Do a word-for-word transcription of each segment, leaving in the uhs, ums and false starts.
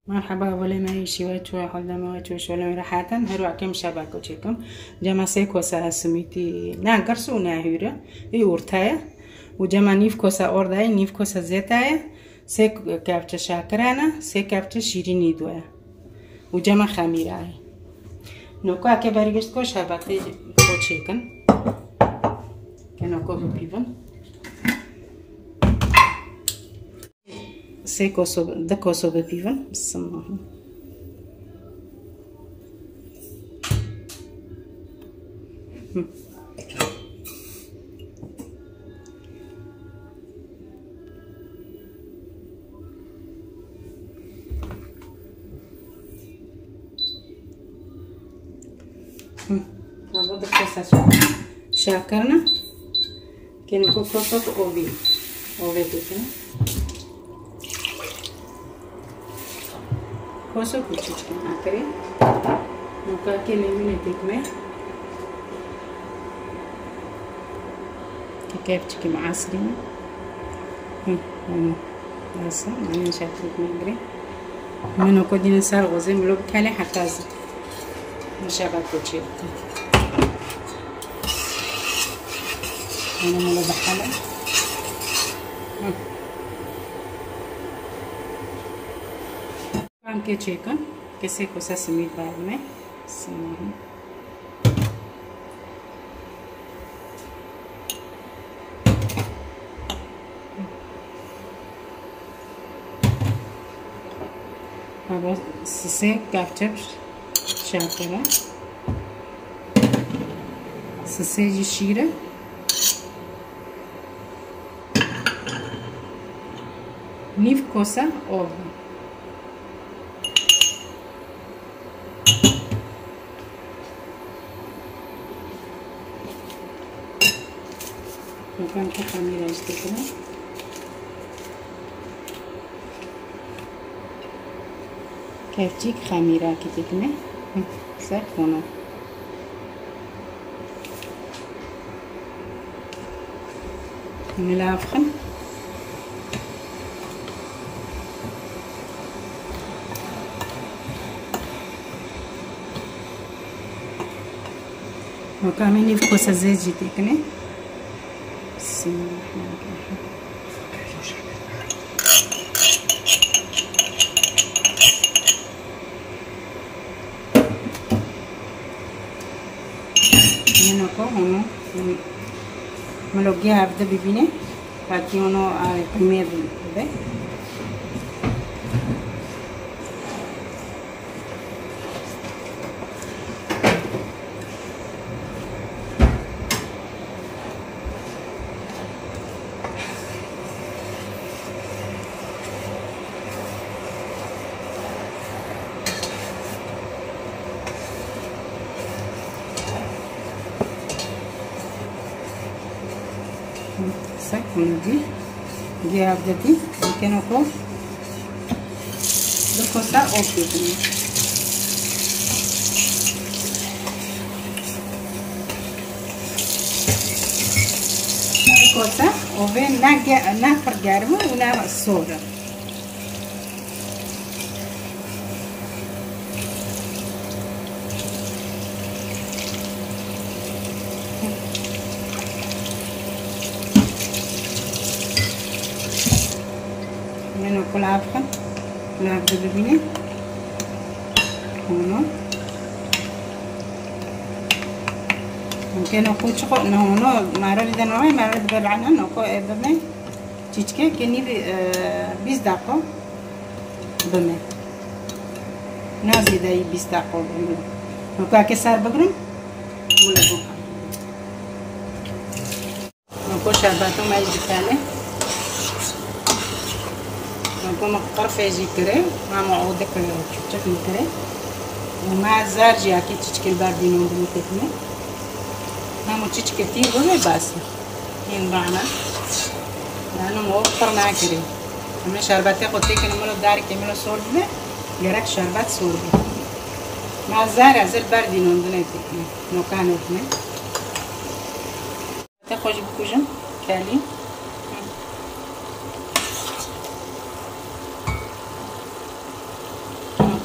Merheba, welê me, îşî we çûye, hol deme we çûye, şolê we rehet in. Her wekê min şerbet ku çêkim. Cema sê kosa simîtî, ne girs û ne hûr e, ê orta ye. Û cema nîv kosa orda ye, nîv kosa zêta ye. Sê kepçe şakira ne, sê kepçe şîrînî dû ye. Û cema xemîra ye. Noka ke berî gişt ku şerbetê xwe çêkin. Ke noko bipîvin. Sê koso, di koso bipîvin. Bismillah. Hı. Hı. Ha, bu da kosa şakirine. Kêniko kosok ovî. Ovê dikine. Kosok û çiçkî akirî. Nokakê nêmînê têkme. Kekef çikî mi asrî mi. Hı, hı. Nasıl? Yanlış yaptık mı? Min oko dînin ser xwezê min lo bikelê heta zî. Min şebat te çê bikin. Yanî min lo bihele. Hı. Em kê çêkin. Kesê kosa simît berdime. Simît. Ava sisê kevçe şakere. Sisê jî şîre. Nîv kosa ov. Bakalım ki xamîra işte bunu. Kevçîk xamîra ki dikme. Hı, ser konu. Nilafxin. Weka me nîv kosa zêt jî têkine. Bismillahirrahmanirrahim. Yeno ko hûn, hûn, min lo gê hevde bibîne, belkî hûn, e, qîmê bibe. Sek bunu dî. Dî ev de dî. Dikeno ko. Di kosa ov bêjin. Di kosa ovê ne ge-, ne pir germ û ne sor. Meno kulav xwe, kulav de bibîne. Hûno. Mumkin o ku çiqo, no, no, mara bide no, mara bide bana, no, ko e bime. Çîçkê ke nîvî, e, bîst deqo bime. Na zêdeyî bîst deqo bime. Weke ke ser bigrim, wile bû. Weke şerbeto me jî dikene. Weke me qirfê jî kire, ma me odik çiçik mi kire. Û me zer jî akê çiçkê li ber dînon bimî tekine. Hemû çiçkê tîr bibe bas e. Hîn bana. Yanî min pir nakirî. Em ê şerbetê xwe têkin, min lo darikê min lo sor bibe. Gerek şerbet sor be. Ma zer ez li ber dînondinê têkine. Nokanê tine. Te xwe jî bikujim. Kelî. Hı.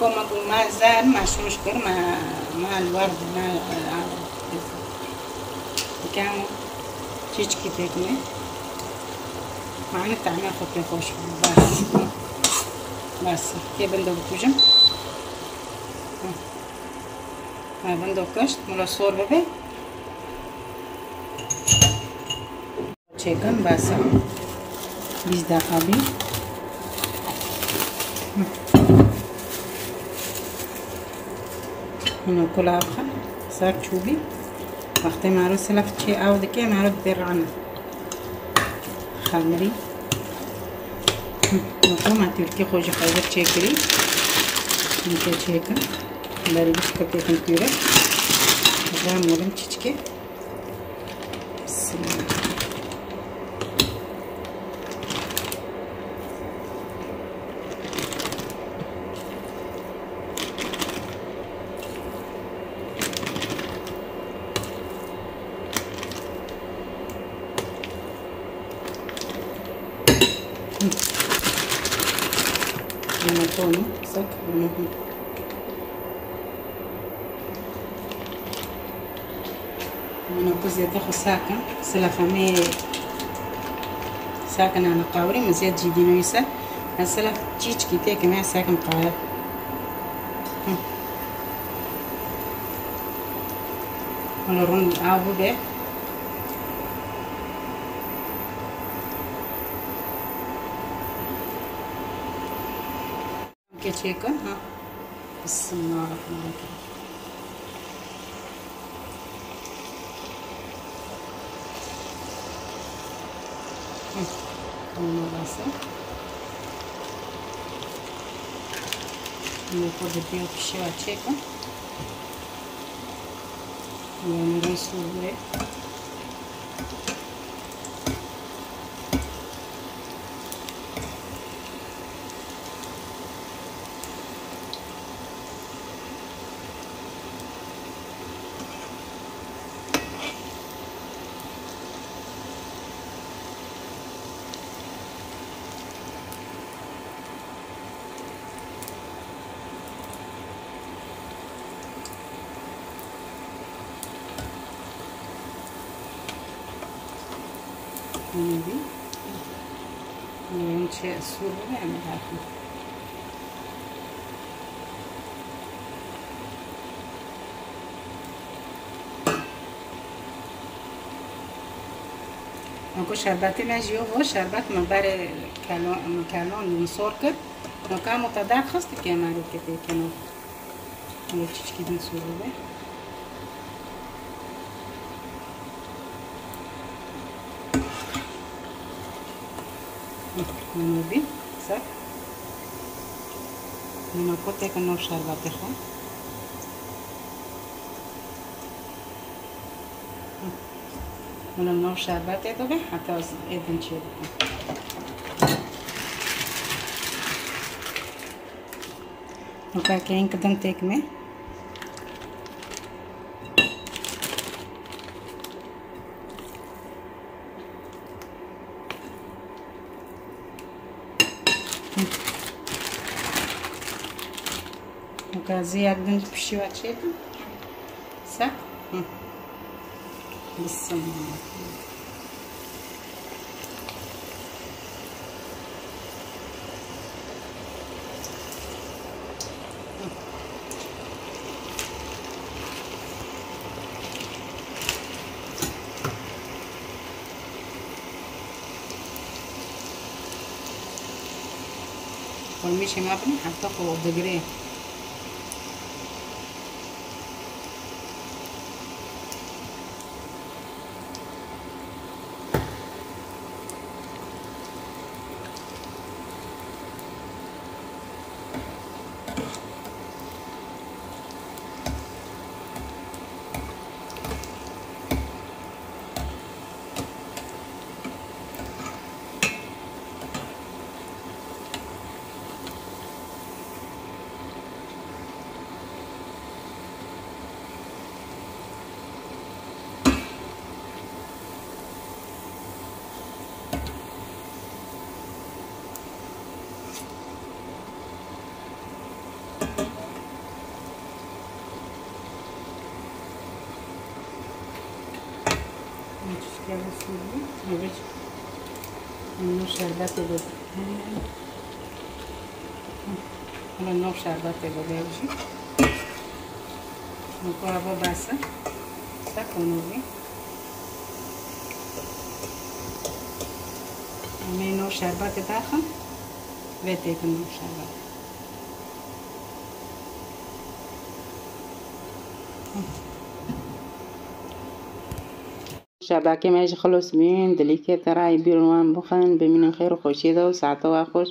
Ma gu ma zer, ma şûş kir, ma, ma li wer de, ma, a, dikêm çîçkî têkine. Ma ne tehmê xwe pê xweş bû. Bes. Bes. Kê bindo bikujim. Ha, bindo kişt, mula sor bibe. Çêkin, bes e. Bîst deqa bî. Hino kula xwe ser çûbî. Wextê mero silef çê ew dike, mero dibê rane. Xemirî. Niko me Tirkî xwe ji xeybir çêkirî. Nike çêkin. Berî bişkirtêkin pîre. Rem werin çiçkê. Bismillah. Monotone, sak, monotone. Min ku zêde xwe sakin, silef hemê sakin, ana qawirî min zêd jî dîno wî ser. Ez silef çîçkî têkim ya sakin qawir. Hı. Wala rûn av bibe. Keçê kin, ha. Bismillahirrahmanirrahim. Hı. Olma lazım. Bunu koydu bir pişiyor, çekin. Yani renk sulu. Hûn ê bî. Hûn çi sûr bibe, em ê hatin. Weko şerbetê me jî yo bo, şerbet me berê kelon, me kelon, me sor kir. Weka me te derxist, kê me rê ketê keno. Wê çiçkî din sûr bibe. Heh, hûn ê bî, ser. Hûn ê koteke nov şerbetê xwe. Heh. Hûn ê nov şerbetê dibe, heta ez ê din çê bikim. Weke keyên kidin têk me. Weke zî yek din pişiwa çêkim. Sa? Hı. Bismillah. Xurmîşê me binî heta ku digirê. Gel Sûrî, evet. Nû şerbetê de. Hemen nû şerbetê de jî. Nû ava bes e. Sekon wî. Em ê nû şerbetê daxin. Vê têtin nû şerbetê. Şebakê me jî xilos bîn, dilîkê te rayê bîr wan bixin, bimînin xêr û xweşiyê de û saeta we xweş.